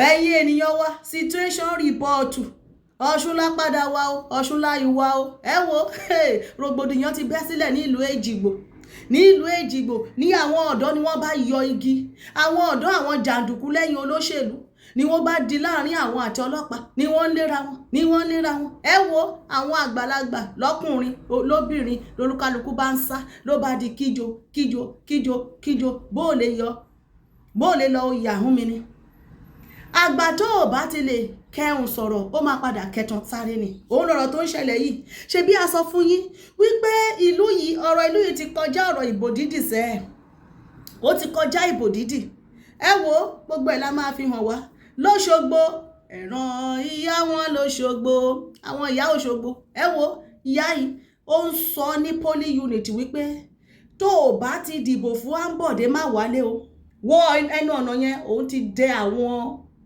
Ẹ̀yin ènìyàn wa, situation report. Ọ̀ṣun lápadà wa o, Ọ̀ṣun láì wa o. Ẹ wo, rògbòdìyàn ti bẹ́ sílẹ̀ ní ìlú Èjìgbò. Ní ìlú Èjìgbò ní àwọn ọ̀dọ́ ni wọ́n bá yọ igi. Àwọn ọ̀dọ́, àwọn jàǹdùkú lẹ́yìn olóṣèlú ni wọ́n bá di láàrin àwọn àti ọlọ́pàá, ni wọ́n ń léra wọn, ni wọ́n ń léra wọn. Ẹ wo, àwọn àgbàlagbà lọ́kùnrin lóbìnrin, lolúkálukú bá ń sá, ló bá di kíjo kíjo kíjo kíjo. Bó o lè yọ, bó o lè lọ, oyè àhún mi ni. Àgbà tó o bá ti lè kẹhùn sọ̀rọ̀, ó máa padà kẹtàn sáré ni. Òun lọ̀rọ̀ tó ń ṣẹlẹ̀ yìí. Ṣe bí a sọ fún yín wípé ìlú yìí, ọ̀rọ̀ ìlú yìí ti kọjá ọ̀rọ̀ ìbò dídì sẹ́ẹ̀, ó ti kọjá ìbò dídì. Ẹ wo, gbogbo ẹ̀ la máa fi hàn wá. Lọ́ṣogbo, ẹ̀ràn ìyá wọn lọ́ṣogbo, àwọn ìyá Òṣogbo. Ẹ wo, ìyá yìí, ó ń sọ ní polling unit wípé tó o bá ti dìbò fún Ambode, má wálé o. Wọ ẹnu ọ̀nà yẹn, òun ti dẹ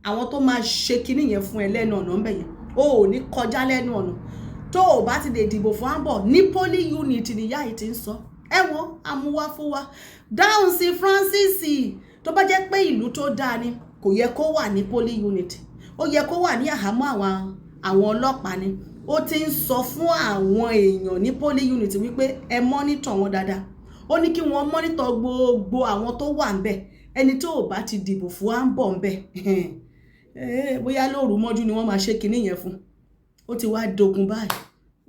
àwọn tó máa ṣe kinní yẹn fún ẹ lẹ́nu ọ̀nà ńbẹ̀ yẹn. O ò ní kọjá lẹ́nu ọ̀nà tó o bá ti lè dìbò fún Ambo. Ní polling unit nìyá yìí ti ń sọ. Ẹ wo, amúwá fún wa dáhùn sí Francis. Tó bá jẹ́ pé ìlú tó dáa ni, kò yẹ kó wà ní polling unit, ó yẹ kó wà ní àhámọ́ àwọn ọlọ́pàá ni. Ó ti ń sọ fún àwọn èèyàn ní polling unit wípé ẹ monitor wọn dáadáa. Ó ní kí wọ́n monitor gbogbo àwọn tó wà ńbẹ̀. Ẹni tó ò bá ti dìbò fún Ambo ńbẹ̀, bóyá lóru mọ́jú ni wọ́n máa ṣe kinní yẹn fún. Ó ti wá dogun báyìí,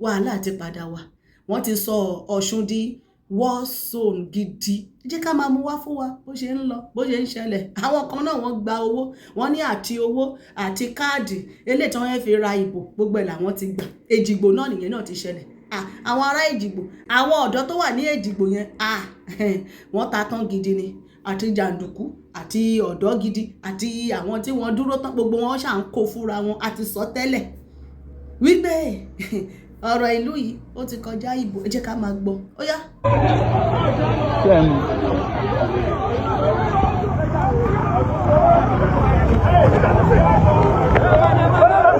wàhálà ti padà wà. Wọ́n ti sọ Ọ̀ṣun di war zone gidi. Jẹ́ ká máa mú wá fún wa bó ṣe ń lọ, bó ṣe ń ṣẹlẹ̀. Àwọn kan náà, wọ́n gba owó, wọ́n ní àti owó àti káàdì eléyìí tí wọ́n fi ra ìbò, gbogbo ẹ̀ làwọn ti gbà. Èjìgbò náà nìyẹn náà ti ṣẹlẹ̀. Àwọn ará Èjìgbò, àwọn ọ̀dọ́ tó wà ní Èjìgbò yẹn, wọ́n ta tán gidi ni. Àti jàǹdùkú àti ọ̀dọ́ gidi àti àwọn tí wọ́n dúró tán, gbogbo wọn ṣà ń kó fúnra wọn. Àti sọ tẹ́lẹ̀ wípé ọ̀rọ̀ ìlú yìí, ó ti kọjá ìbò. Ẹ jẹ́ ká máa gbọ́, ó yá. Bẹ́ẹ̀ni.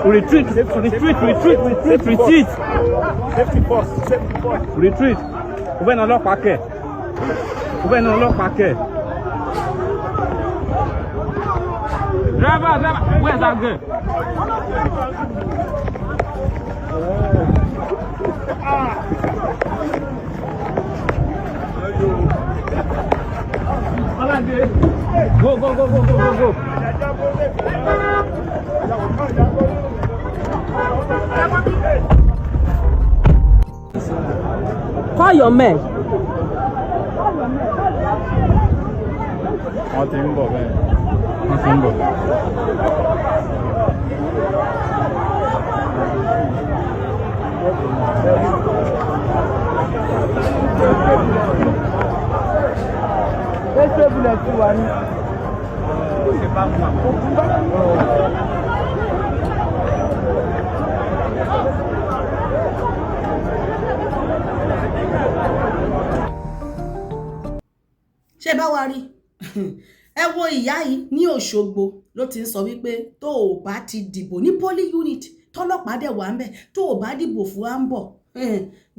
Retreat, retreat, retreat, retreat, retreat. Safety first, safety first. Retreat. Ó fẹ́ na ọlọ́pàá kẹ̀. Ó fẹ́ na ọlọ́pàá kẹ̀. Driver, driver, where's that girl? Go, go, go, go, go, go, go. Call your men. Wọ́n ti ń bọ̀ bẹ́ẹ̀. Wọ́n ti ń bọ̀. Ṣé bá wa rí? Ẹ wo, ìyá yìí ní Òṣogbo ló ti ń sọ wípé tó o bá ti dìbò ní polling unit, tọ́lọ́pàá dẹ̀ wà ń bẹ̀, tó o bá dìbò fún Ambo,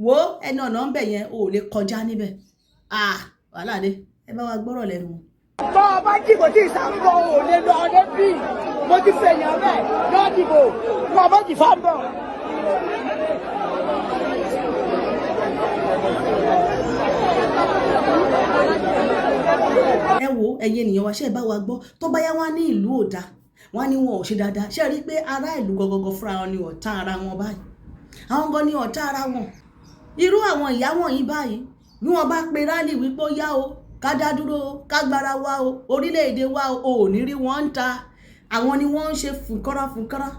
wo ẹnu ọ̀nà ń bẹ̀ yẹn, o ò lè kọjá níbẹ̀. Ah, wàhálà dé. Ẹ bá wa gbọ́rọ̀ lẹ́nu wọn. Bọ́ ọ bá dìbò tí ìsàmbọ̀ ò lè lọ ọdẹ bí mo ti fẹ̀yàn bẹ́ẹ̀ lọ́ dìbò bọ́ ọ bá jì fáńbọ̀. Ẹ wo, ẹ̀yin ènìyàn wa, ṣe é bá wa gbọ́? Tó bá yá, wá ní ìlú ò dáa, wọ́n ní wọn ò ṣe dáadáa. Ṣe rí i pé ará ìlú gọgọgọ fúnra wọn ni ọ̀tá ara wọn báyìí? Àwọn gan ni ọ̀tá ara wọn. Irú àwọn ìyá wọ̀nyí báyìí, bí wọ́n bá pe rally wípé ó yá o, ká dá dúró o, ká gbára wa o, orílẹ̀-èdè wa o, ò ní rí wọn ń ta. Àwọn ni wọ́n ń ṣe fùnkọ́rọ́ fùnkọ́rọ́,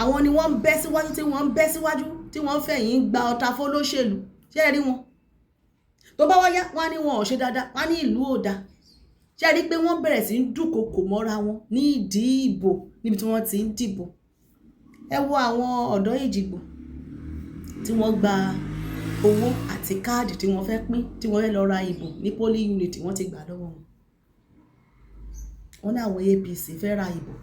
àwọn ni wọ́n ń bẹ́ síwájú, tí wọ́n ń bẹ́ síwájú, tí wọ́n fẹ̀yìn gba ọta fọlọ́ṣèlú. Ṣé ẹ rí wọn? Tó bá wáyá, wọ́n á ní wọn ò ṣe dáadáa, wọ́n á ní ìlú ò dáa. Ṣé ẹ rí i pé wọ́n bẹ̀rẹ̀ sí ń dúnkokò mọ́ra wọn ní ìdí ìbò, níbi tí wọ́n ti ń dìbò? Ẹ wo àwọn ọ̀dọ́ Èjìgbò tí wọ́n gba owó àti káàdì tí wọ́n fẹ́ pín, tí wọ́n fẹ́ lọ ra ìbò ní polling unit, wọ́n ti gbà lọ́wọ́ wọn. Wọ́n ní àwọn APC fẹ́ ra ìbò,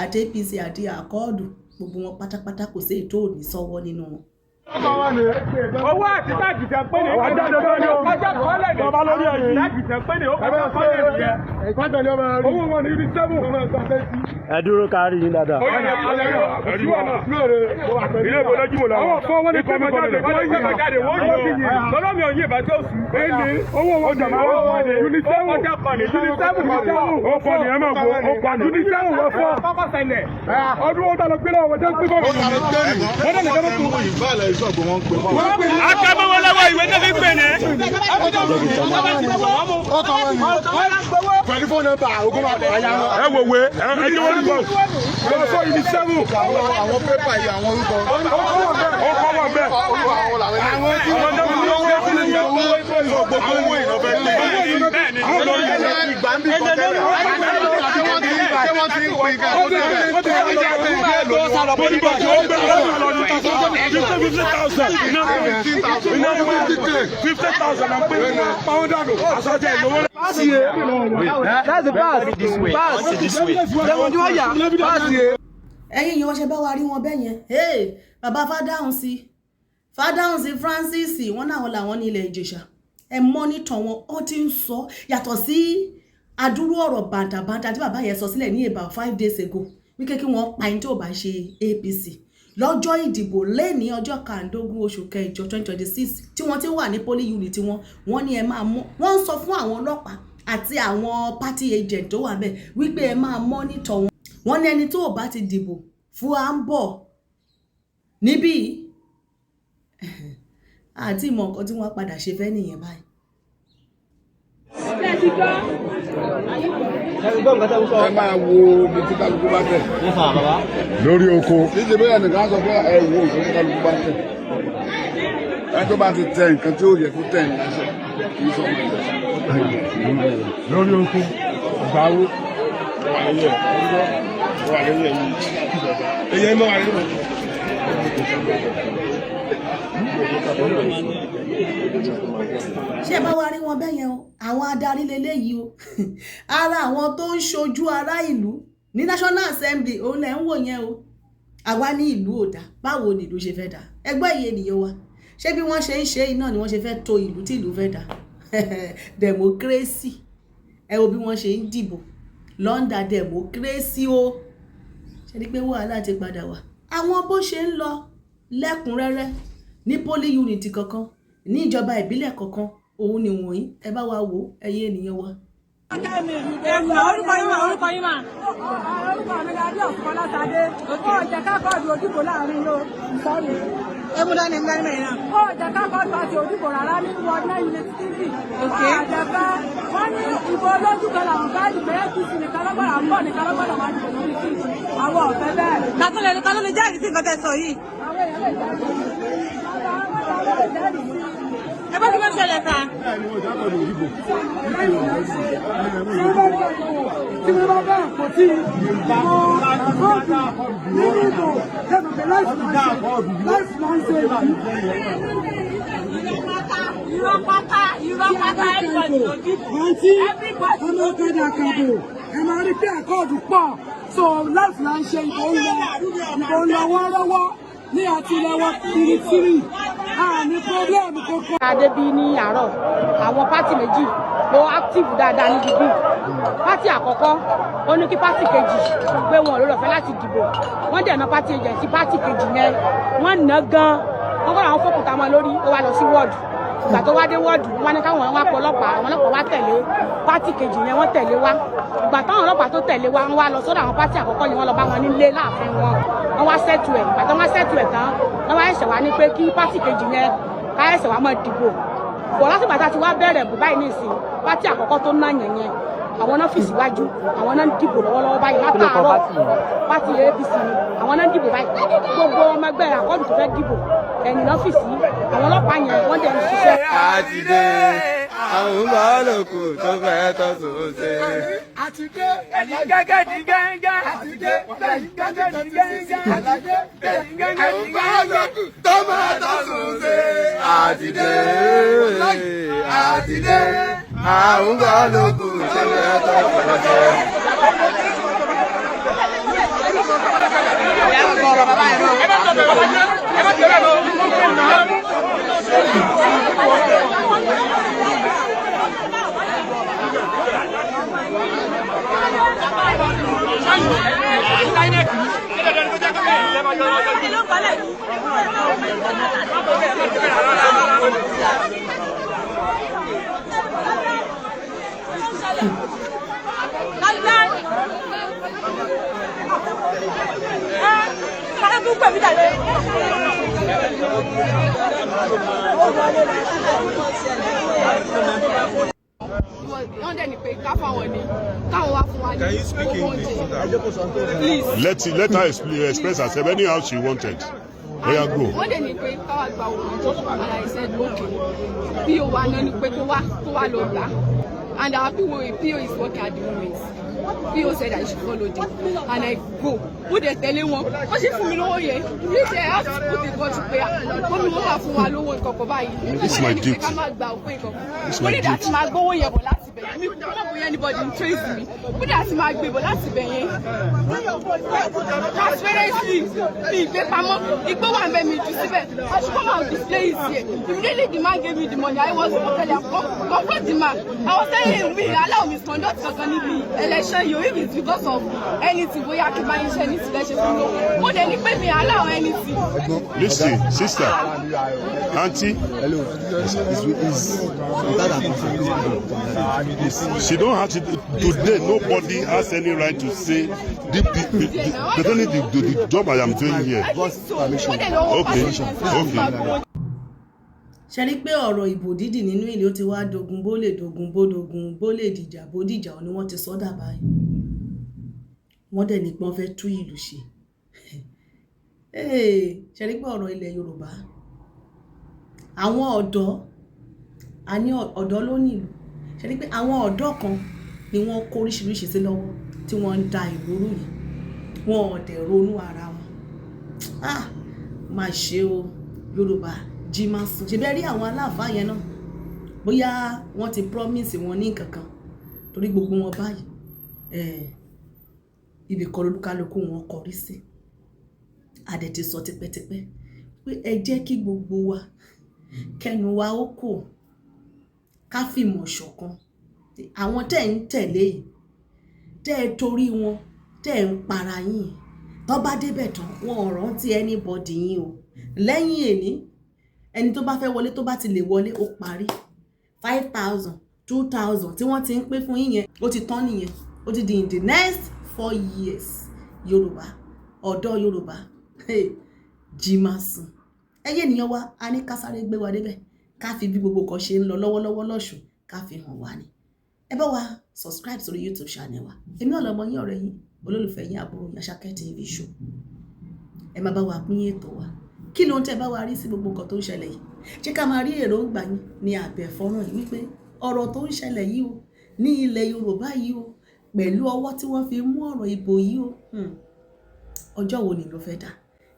àti APC àti Accord, gbogbo wọn pátápátá, kò sí èyí tó ò ní sọ́wọ́ nínú wọn. Owó àti tag tẹ pé ní. Àwọn ajáde tó ní o. Ọjà kọ́lẹ̀ ní. Bàbá lórí ẹ̀yìn. Tag tẹ pé ní. Ó kọjá kọ́lẹ̀ nìyẹn. Owó wọn ní ibi sẹ́fù. Ẹ dúró kárí yín dáadáa. Ilé ìbò lójú mo lọ. Àwọn fún wọn ní kọ́ ọmọ jáde. Wọ́n yìn jáde. Wọ́n yìn. Lọ́dọ̀ mi ò yìn ìbá tó sùn. Owó wọn ní owó wọn ní Unisẹ́wù. Ọjà kan ní Unisẹ́wù. Ó fọ ní ẹ máa gbó. Ó pa ní Unisẹ́wù wọ́n fọ́. Ọdún wọn ta lọ gbé lọ́wọ́ wọ́n jẹ́ pé bọ́ọ̀lù. Wọ́n dẹ̀ nìkan tó. Akẹ́bọ̀wọ́ lọ́wọ́ ìwé tó fi pè ní. Pẹ̀lú fóònù nọ́mbà ogún máa bọ̀ ayá wọn. Ẹ wò wé ẹ jẹ́ wọ́n gbọ́. Lọ sọ Unisẹ́wù. Àwọn pépà yìí, àwọn orúkọ. Ó kọ́ wọ̀ bẹ́ẹ̀. Àwọn tí wọ́n Àwọn tó ń lọ́wọ́ fún mi. gbogbo owó ìnáfẹ́ gbé. Ìgbà ń bí kọ̀tẹ́rẹ̀. Ṣé wọ́n ti ń pín ká? 50,000 and pé pound dànù. Àsọjẹ ìlówó. That's the pass. Pass. Pass. Ẹ̀yin yìí, wọ́n ṣe bá wa rí wọn bẹ́ẹ̀ yẹn. Hey, bàbá Fádáhùnsí, Fádáhùnsí Francis, wọ́n náà làwọn ní ilẹ̀ Ìjẹ̀ṣà, ẹ monitor wọn. Ó ti ń sọ yàtọ̀ sí adúrú ọ̀rọ̀ bàǹtàbàǹtà tí bàbá yẹn sọ sílẹ̀ ní about 5 days ago, wípé kí wọ́n pa ẹni tí ò bá ṣe APC lọ́jọ́ ìdìbò lẹ́ni ọjọ́ kàndógún oṣù kẹjọ 2026, tí wọ́n ti wà ní polling unit wọn. Wọ́n ní ẹ máa mọ́, wọ́n ń sọ fún àwọn ọlọ́pàá àti àwọn party agent tó wà bẹ́ẹ̀ wípé ẹ máa monitor wọn. Wọ́n ní ẹni tó ò bá ti dìbò fún à ń bọ̀ níbí àti ìmọ̀ nǹkan tí wọ́n padà ṣe fẹ́ nìyẹn báyìí. Ẹ máa wo ibi tí kálukú bá tẹ̀. Lórí oko. Títí bẹ́ẹ̀ nìkan sọ pé ẹ wo nǹkan tí kálukú bá tẹ̀. Ẹ tó bá ti tẹ nǹkan tí ó yẹ kó tẹ̀ ní aṣọ kì í sọ ọmọ ìjọsìn. Lórí oko. Ìgbàwo. Èyí ẹ máa wà nínú. Ṣé ẹ bá wa rí wọn bẹ́ẹ̀ yẹn o? Àwọn adarí leléyìí o. Ara àwọn tó ń ṣojú ará ìlú ní National Assembly, òun lẹ̀ ń wò yẹn o. Àwa ní ìlú ò dáa, báwo ni ìlú ṣe fẹ́ dáa? Ẹgbẹ́ ìyẹn ènìyàn wa, ṣé bí wọ́n ṣe ń ṣe iná ni wọ́n ṣe fẹ́ to ìlú tí ìlú fẹ́ dáa? Democracy, ẹ wo bí wọ́n ṣe ń dìbò London, democracy o. Ṣe ni pé wàhálà ti padà wá. Àwọn bó ṣe ń lọ lẹ́kùnrẹ́rẹ́ ní polling unit kankan ní ìjọba ìbílẹ̀ kankan, òun ni wọ̀nyí. Ẹ bá wa wò ó, ẹ̀yin ènìyàn wa. Orúkọ yín mà, orúkọ yín mà? Orúkọ mi ni Adé Ọ̀fọlátadé. Ó jẹ́ ká kọ́ọ̀dù òdìbò láàrin yóò. Sọ́ọ̀rì. Ẹ mú dání, mú dání mẹ́rin náà. Ó jẹ́ ká kọ́ọ̀dù àti òdìbò rárá ní ward 9 unit 3. Àjẹfẹ́ wọ́n ní ìbò olójú kan làwọn fẹ́ dìbò. APC nìkan lọ́gbọ̀dọ̀ àpọ̀ nìkan lọ́gbọ̀dọ̀ máa dìbò lórí sí. Àwọn ọ̀fẹ́ bẹ́ẹ̀. Ta ló lè jẹ́rìí sí nǹkan tẹ́ sọ yìí? Àwọn èèyàn lè jẹ́rìí sí. Àwọn lè jẹ́rìí sí. Ẹ bá ti mọ́ ṣẹlẹ̀ ta. Tí wọ́n bá bá àpótí ìbò àkọọ́dù nínú ìbò lẹ́nu pé láìsí máa ń ṣe ìlú. Irọ́ pátá, irọ́ pátá, everybody ló dìbò. Àǹtí Everybody ọmọ ló ọ̀kadà dìbò. kàbò, ẹ máa rí pé àkọọ́dù pọ̀, so láìsí máa ń ṣe ìbò ń lọ, ìbò ń lọ wọ́ọ́rọ́wọ́ ní àti ilẹ̀ wa 33, àní problem kankan. Adébí ní àárọ̀, àwọn party méjì ló active dáadáa níbi bí. Party àkọ́kọ́, ó ní kí party kejì pé wọn ò lórí ọ̀fẹ́ láti dìbò. Wọ́n dẹ̀ ná party agent sí party kejì yẹn, wọ́n ná gan. Wọ́n kọ́ àwọn fòkùtà wọn lórí. Ó wá lọ sí wọ́ọ̀dù. Ìgbà tó wá dé wọ́ọ̀dù, wọ́n ní káwọn wá pọ̀ ọlọ́pàá. Àwọn ọlọ́pàá wá tẹ̀lé party kejì yẹn, wọ́n tẹ̀lé wá. Ìgbà táwọn ọlọ́pàá tó tẹ̀lé wá, wọ́n wá lọ sọ́dọ̀ àwọn party àkọ́kọ́ yẹn, wọ́n lọ bá wọn nílé láàfin wọn, wọ́n wá settle ẹ̀. Ìgbà tó wá settle ẹ̀ tán, wọ́n wá ẹ̀ṣẹ̀ wá ní pé kí party kejì yẹn ká ẹ̀ṣẹ̀ wá máa dìbò bọ̀. Lásìkò àti wá bẹ̀rẹ̀ bù báyìí nísìn, party àkọ́kọ́ tó ná yẹn yẹn, àwọn náà fìsí wájú, àwọn náà ń dìbò lọ́wọ́lọ́wọ́ báyìí látàárọ̀. Party APC ni àwọn náà ń dìbò báyìí. Gbogbo ọmọ ẹgbẹ́ Accord tó fẹ́ dìbò, ẹ̀yìn náà fìsí. Àwọn ọlọ́pàá yẹn, wọ́n dẹ̀ ń ṣiṣẹ́. Àtidé àwọn bọ́ọ̀lù tó fẹ́ tọ́ sùn ṣe. Àtidé Ẹ̀yin gẹ́gẹ́ di gẹ́gẹ́. Àtidé gẹ́gẹ́ di gẹ́gẹ́, àtidé Ẹ̀yin gẹ́gẹ́ di gẹ́gẹ́. Bọ́ọ̀lù tó máa tọ́ sùn ṣe. Àtidé, àtidé àwọn bọ́ọ̀lù tó fẹ́ tọ́ sùn ṣe. Ẹ bá sọ bàbá yẹn. Wọ́n dẹ̀ ní pé ká fáwọn ní káwọn wá fún wa ní owó oúnjẹ. Please. Let her express herself anyhow she wanted. Oya, go. Wọ́n dẹ̀ ní pé káwá gba owó oúnjẹ and I said okay. PO wa náà ní pé kó wá lọ gbà, and our PO is working at the moment. PO said I should follow them and I go. Mo dẹ̀ tẹ̀lé wọn. Wọ́n ṣe fún mi lówó yẹn. Immediately I have to put a gun pé wọ́n mi, wọ́n wà fún wa lówó ìkọ̀kọ̀ báyìí. This is my Wọ́n dẹ̀ ní pé duty. ká má gba òpin ìkọ̀kọ̀. This is Mo my ní láti duty. máa gbówó yẹn bọ̀ láti bẹ̀ yẹn. Mi kò mọ̀ bóyá anybody ń trace mi. Mo ní láti máa gbé bọ̀ láti bẹ̀ yẹn transparency. Mi ìgbé pamọ́, igbó wà nbẹ, mi jù síbẹ̀. I should come and display it here. Immediately the man gave me the money, I was totally confront the man. I was telling him, mi allow misconduct kankan níbi election yìí o. If it's because of anything, bóyá kí n bá yín ṣe ní tilẹ̀ ṣe fún mi, mo dẹ̀ ní pé mi allow anything. Listen, sister, auntie. Hello. It's without her consent. She don't have to. Today, nobody has any right to say the, only the job I am doing here. I think so. Mo dẹ̀ lọ́wọ́ Okay. Ṣe rí pé ọ̀rọ̀ ìbò dídì nínú ìlú ti wá dogun, bó lè dogun, bó dogun, bó lè dìjà, bó dìjà ò ní wọ́n ti sọ́dà báyìí. Wọ́n dẹ̀ ní pé wọ́n fẹ́ tú ìlú ṣe. Ṣe rí pé ọ̀rọ̀ ilẹ̀ Yorùbá, àwọn ọ̀dọ́, a ní ọ̀dọ́ ló ní ìlú. Ṣe rí pé àwọn ọ̀dọ́ kan ni wọ́n kó oríṣiríṣi sí lọ́wọ́ tí wọ́n ń da ìlú rú yẹn? Wọn ò dẹ̀ ronú ara wọn. Ah, má ṣe o. Yorùbá, jí máa sùn. Ṣe bẹ́ẹ̀ rí àwọn aláàfáà yẹn náà, bóyá wọ́n ti promise wọn ní nǹkan kan, torí gbogbo wọn báyìí, ibì kan lolúkálukú wọn kọrí sí. A dẹ̀ ti sọ tipẹ́tipẹ́ pé ẹ jẹ́ kí gbogbo wa kẹnu wa ó kò, ká fìmọ̀ ṣọ̀kan. Àwọn tẹ́ ẹ̀ ń tẹ̀lé yìí, tẹ́ ẹ torí wọn tẹ́ ẹ̀ ń para yín, tó bá débẹ̀ tán, wọn ò rántí anybody yín o. Lẹ́yìn èní, ẹni tó bá fẹ́ wọlé, tó bá ti lè wọlé, ó parí. 5,000, 2,000 tí wọ́n ti ń pín fún yín yẹn, ó ti tán nìyẹn. Ó ti di in the next 4 years. Yorùbá, ọ̀dọ́ Yorùbá, hey, jí máa sùn. Ẹyẹ ènìyàn wa, a ní ká sáré gbé wa débẹ̀, ká fi bí gbogbo kan ṣe ń lọ lọ́wọ́lọ́wọ́ lọ́ṣùn, ká fi hàn wá ni. Ẹ bá wa subscribe sórí YouTube channel wa. Èmi náà lọmọ yín, ọ̀rẹ́ yín, olólùfẹ́ yín, àbúrò yín, Àṣàkẹ́ TV Show. Ẹ máa bá wa pín ètò wa. Kí ló ń tẹ́ bá wa rí sí gbogbo nǹkan tó ń ṣẹlẹ̀ yìí? Ṣé ká máa rí èròǹgbà yín ní abẹ́ fọ́nrán yìí, wípé ọ̀rọ̀ tó ń ṣẹlẹ̀ yìí o ní ilẹ̀ Yorùbá yìí o, pẹ̀lú ọwọ́ tí wọ́n fi mú ọ̀rọ̀ ìbò yìí o, ọjọ́ wo ni ìlú fẹ́ dá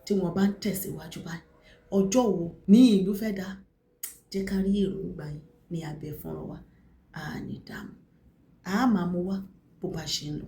tí wọ́n bá ń tẹ̀síwájú báyìí? Ọjọ́ wo ní ìlú fẹ́ dá? Jẹ́ ká rí èròǹgbà yín ní abẹ́ fọ́nrán wa. A ní dààmú, a máa mú wá bó bá ṣe ń lọ.